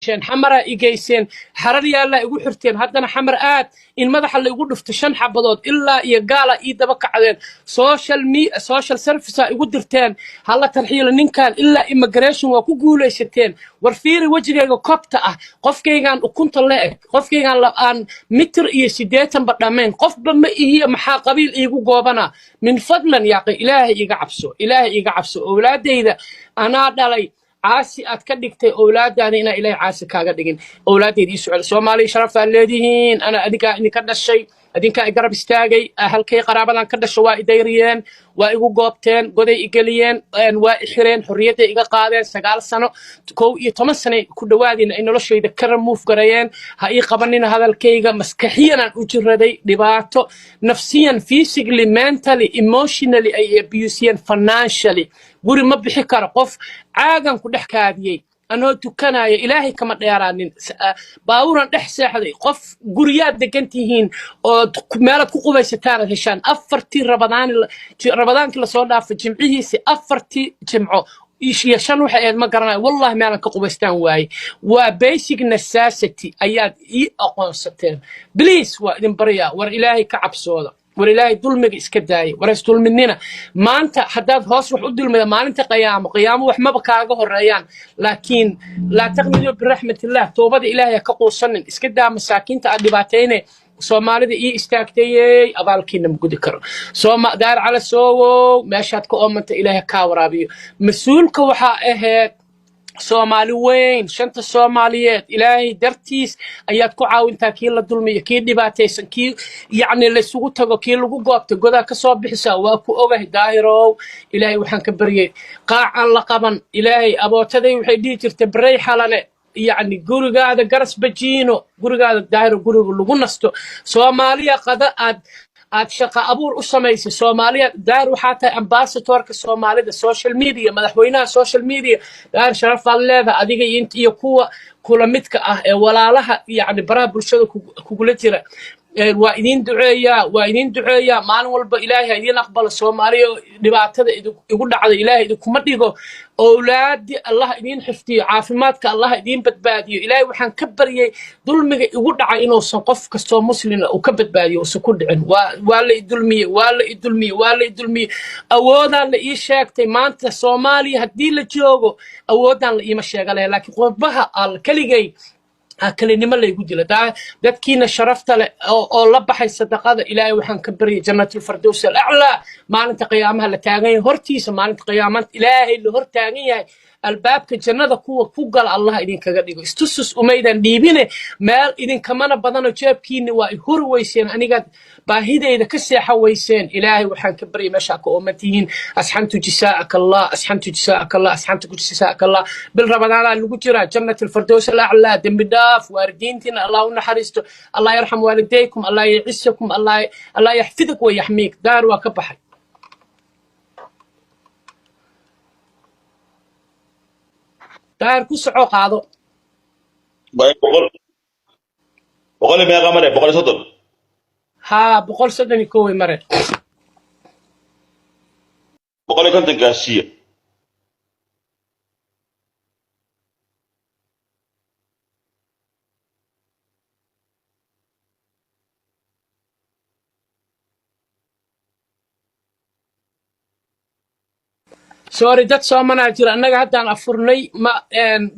Tarxiisheen, Xamaraa igeyseen, xarar yaallaa igu xirteen, haddana Xamar aad in madaxa la igu dhufto shan xabadood ilaa iyo gaala ii daba kacdeen. Social me, social service igu dirteen, hala tarxiilo ninkan ilaa immigration, waa ku guulaysateen. War fiiri wejigayga kobta ah, qofkaygaan ukunta la eg, qofkaygaan aan mitir iyo 80ba dhammayn, qofba ma ihiyo. Maxaa qabiil iigu goobana? Min fadlan yaaqi, Ilaahay iga cabso, Ilaahay iga cabso. Owlaadayda anaa dhalay, caasi aad ka dhigtay owlaadaada, inaa Ilaahay caasi kaaga dhigin. Owlaadayda ii socda. Soomaaliya sharafaa leedihiin. Ana adigaa idinka dhashay, adinkaa i garab istaagay. Halkay qaraabadan ka dhasho waa idayriyeen, waa igu goobteen, goday igeliyeen, waa i xireen, xorriyadday iga qaadeen. 9 sano, 11 sano ku dhowaadiina ay noloshayda ka ramuuf gareeyeen. Ha ii qabanina hadalkayga. Maskaxiyanaan u jiraday, dhibaato nafsiyan, physically, mentally, emotionally ay abusiyeen, financially guri ma bixi karo. Qof caagan ku dhex kaadiyey anoo tukanaya, Ilaahay kama dheeraanin. Baabuuran dhex seexday. Qof guryaad degan tihiin oo meelaad ku qubaysataan aad heshaan. Afartii Rabadaani, Rabadaankii lasoo dhaafay jimcihiisi, afartii jimco iyo shan waxay ahayd ma garanayo, wallahi meelan ka qubaystaan waaye. Waa basic necessity ayaad ii aqoonsateen. Please, waa idin baryaa. War Ilaahay ka cabsooda, war Ilaahay dulmiga iska daaya, war isdulminina. Maanta haddaad hoos wax u dulmida, maalinta qiyaamo, qiyaamo wax maba kaaga horeeyaan. Laakiin laa taqniduu biraxmatillah, toobada Ilaahay ha ka quusanin. Iska daa masaakiinta aad dhibaatayne. Soomaalida ii istaagtayey, abaalkiina ma gudi karo. Sooma Daar Cala Soowow, meeshaad ka oomanta Ilaahay kaa waraabiyo. Mas-uulka waxaa ahayd Soomaali weyn, shanta Soomaaliyeed. Ilaahay dartiis ayaad ku caawintaa kii la dulmiyo, kii dhibaataysan, kii yacni laysugu tago, kii lagu goobto, godaa ka soo bixisaa. Waa ku ogahay, Daahirow. Ilaahay waxaan ka baryay qaacan la qaban. Ilaahay abootaday waxay dhihi jirtay barey xalane, yacni gurigaada garas bajiino, gurigaada Daahiro, guriga lagu nasto. Soomaaliya qada aad shaqa abuur u samaysay Soomaaliya. Daahir, waxaa tahay ambassadorka Soomaalida social media, madaxweynaha social media. Daahir, sharaf baad leedahay adiga iyo iyo kuwa kula midka ah ee walaalaha, yacni baraha bulshada kugula jira. Waa idiin duceeyaa, waa idiin duceeyaa maalin walba. Ilaahay ha idiin aqbalo. Soomaaliya, dhibaatada igu dhacda Ilaahay idinkuma dhigo. Owlaadi Allah idiin xifdiyo, caafimaadka Allah idiin badbaadiyo. Ilaahay waxaan ka baryay dulmiga igu dhacay inuusan qof kastoo muslina uu ka badbaadiyo, uusan ku dhicin. Waa la idulmiyey, waa la idulmiyey, waa la idulmiyey. Awoodaan la ii sheegtay maanta Soomaaliya haddii la joogo, awoodaan la iima sheega lahayn, laakiin qurbaha al keligay kelinimo laygu dilo. Dadkiina sharafta leh oo la baxay sadaqada, Ilaahay waxaan ka baryay Jannatulfardows alaclaa, maalinta qiyaamaha la taagan yahay hortiisa, maalinta qiyaamada Ilaahay la hor taagan yahay, albaabka jannada kuwa ku gala Allah idinkaga dhigo. Istusus umaydan dhiibine, meel idinkamana badano, jeebkiina waa i huri weyseen, anigaad baahidayda ka seexan weyseen. Ilaahay waxaan ka baryay meeshaa ka ooman tihiin. Asxantu jisaa'aka Allah, asxantu jisaa'aka Allah, asxantu jisaa'aka Allah. Bil Ramadaanaa lagu jiraa, Jannat alfardows alaclaa, dembi dhaaf. Waalidiintiina Allah u naxariisto. Allah yarxam waalidaykum, Allah yacisakum, Allah yaxfidak wa yaxmiik. Daar waa ka baxay. Daar, ku soco, qaado. Boqol boqol iyo meeqa mare? 130? Haa, 131 way mare. 150 gaarsiiya. Sorry, dad soomanaa jira. Annaga haddaan afurnay ma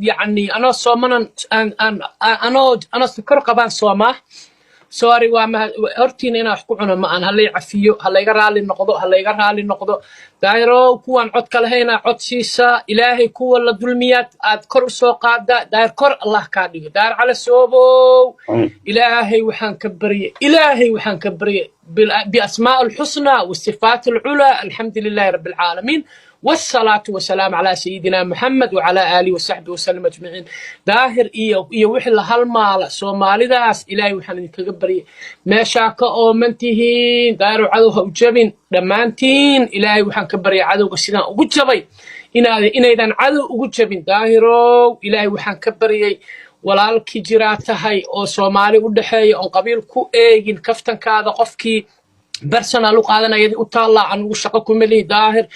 yacni anoo soomanan aan anoo sokor qabaan soomaa. Sorry, waa hortiina inaan wax ku cuno ma aan. Halay cafiyo, ha layga raali noqdo, ha layga raali noqdo. Daahirow, kuwaan codka lahaynaa cod siisaa. Ilaahay kuwa la dulmiyaad aad kor u soo qaadaa. Daahir, kor Allah kaa dhigo. Daahir Cala Soobow, Ilaahay waxaan ka baryay, Ilaahay waxaan ka baryay biasmaa alxusnaa wasifaat alculaa. Alxamdu lilahi rabbi alcaalamiin, والصلاة والسلام على سيدنا محمد وعلى آله وصحبه وسلم أجمعين. Daahir iyo wixii la halmaala Soomaalidaas, Ilaahay waxaan idinkaga baryay meeshaa ka ooman tihiin. Daahir, cadow ha u jabin dhammaantiin. Ilaahay waxaan ka baryay cadowga sidaan ugu jabay inaydan cadow ugu jabin. Daahirow, Ilaahay waxaan ka baryay walaalkii jiraa tahay oo Soomaali u dhexeeya oon qabiil ku eegin. Kaftankaada qofkii personal u qaadanaya u taallaa, anugu shaqo kuma lihi. Daahir.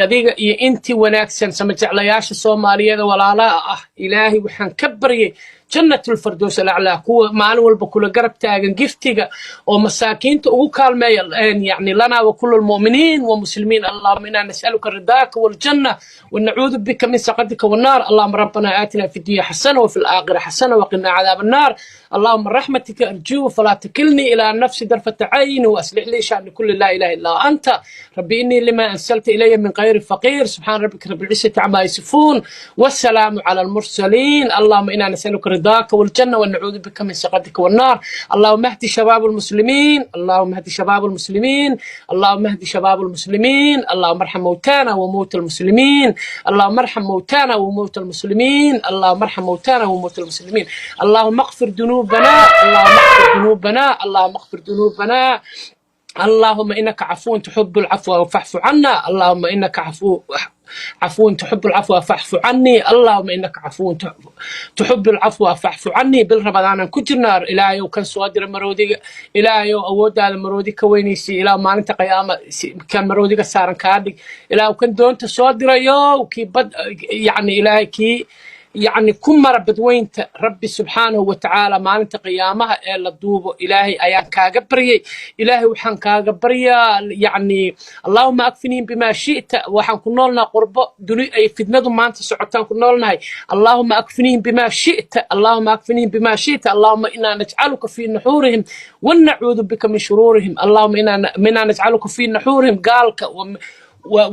Adiga iyo intii wanaagsan, samajeclayaasha Soomaaliyeed ee walaalaha ah, Ilaahay waxaan ka baryay Jannatulfardows alaclaa. Kuwa maalin walba kula garab taagan giftiga oo masaakiinta ugu kaalmeeya, يعني لنا وكل المؤمنين والمسلمين. اللهم انا نسالك رضاك والجنه ونعوذ بك من سخطك والنار. اللهم ربنا اتنا في الدنيا حسنه وفي الاخره حسنه وقنا عذاب النار. اللهم رحمتك ارجو فلا تكلني الى نفسي طرفه عين، واصلح لي شان كل، لا اله الا انت ربي اني لما انزلت الي من خير فقير. سبحان ربك رب العزه عما يصفون والسلام على المرسلين. اللهم انا نسالك رضاك والجنه ونعوذ بك من سخطك والنار. اللهم اهد شباب المسلمين، اللهم اهد شباب المسلمين، اللهم اهد شباب المسلمين. اللهم ارحم موتانا وموتى المسلمين، اللهم ارحم موتانا وموتى المسلمين، اللهم ارحم موتانا وموتى المسلمين. اللهم اغفر ذنوبنا، اللهم اغفر ذنوبنا، اللهم اغفر ذنوبنا. اللهم انك عفو تحب العفو فاعف عنا. اللهم انك عفو تحب العفو فاعف عني. اللهم انك عفو تحب العفو فاعف عني. Bil Ramadaanan ku jirnaa. Ilaahayow, kan soo dira maroodiga, Ilaahayow, awooddaada maroodi ka weynaysi. Ilaah, maalinta qiyaama kan maroodiga saaran kaa dhig. Ilaah, kan doonta soo dirayo, kii bad, yani Ilaahay, kii yacni ku mara badweynta, Rabbi subxaanahu wa tacaala, maalinta qiyaamaha ee la duubo, Ilaahay ayaan kaaga baryay. Ilaahay waxaan kaaga baryaa, yacni, اللهم اكفنيهم بما شئت. Waxaan ku noolnahay qurbo, duni ay fidnadu maanta socotaan ku noolnahay. اللهم اكفنيهم بما شئت، اللهم اكفنيهم بما شئت. اللهم انا نجعلك في نحورهم ونعوذ بك من شرورهم. اللهم انا نجعلك في نحورهم gaalka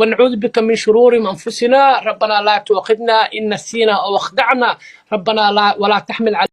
ونعوذ بك من شرور أنفسنا. ربنا لا تؤاخذنا إن نسينا أو أخطأنا. ربنا لا ولا تحمل على